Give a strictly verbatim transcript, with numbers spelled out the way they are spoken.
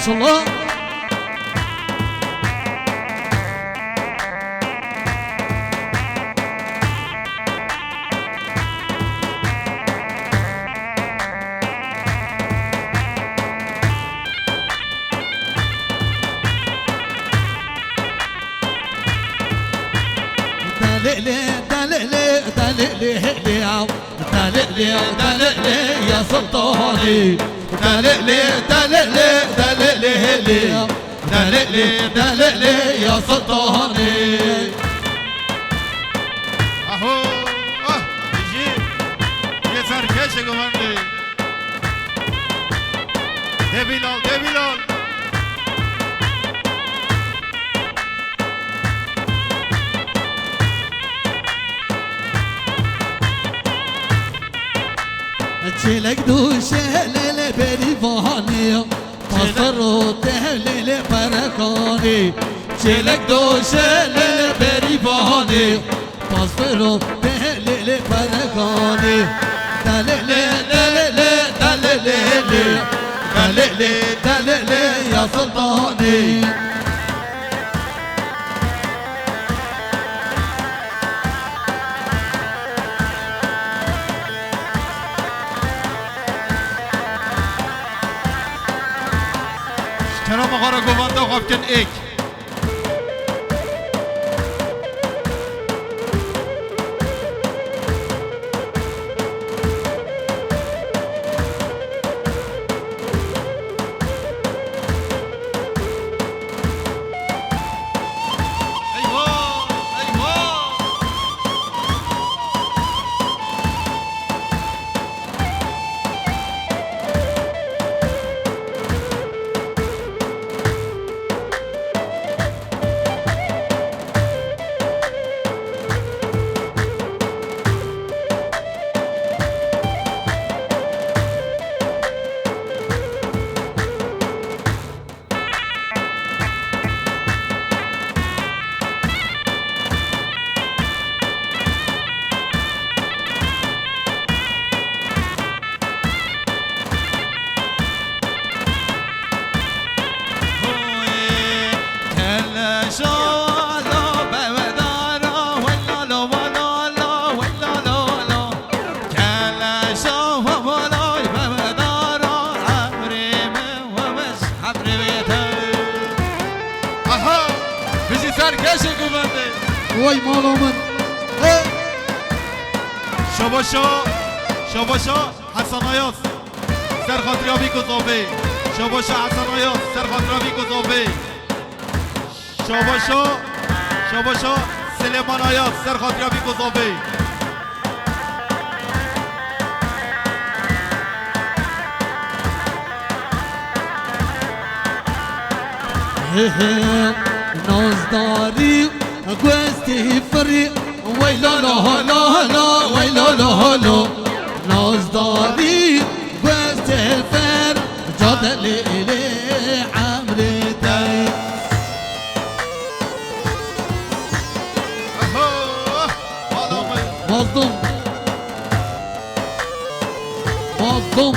Çilo. Delili, delili, delili, hili ya. Delili, delili, ya sultani. Delili, delili, delili, hili ya. Delili, delili, ya sultani. Aho, ah, jî, yê serkeşê guvendê. De Bilal, de Bilal. Çêlek dûşe lê lê berî vanê, pasfiro te lê lê perekanê. Çêlek dûşe lê lê berî vanê, pasfiro te lê lê perekanê. Delê lê, delê lê, delê lê lê. Delê lê, delê lê, ya sultanê. Kerem xwe re govenda xwe bikin êk. Eyvah! Eyvah! Aha! Bijî serkeşê guvendê. Way mala min. Hey! Şabaşa, şabaşa Hasan Ayaz. Ser xatira vî ku zavê. Şabaşa Hasan Ayaz. Ser xatira vî ku zavê. Şabaşa, şabaşa Silêman Ayaz. Ser xatira vî ku zavê. Nazdarî guestî firî, wey lo lo lo lo, wey lo lo lo. Nazdarî guestî fir, cadele lê emrê te. Mazlum. Mazlum.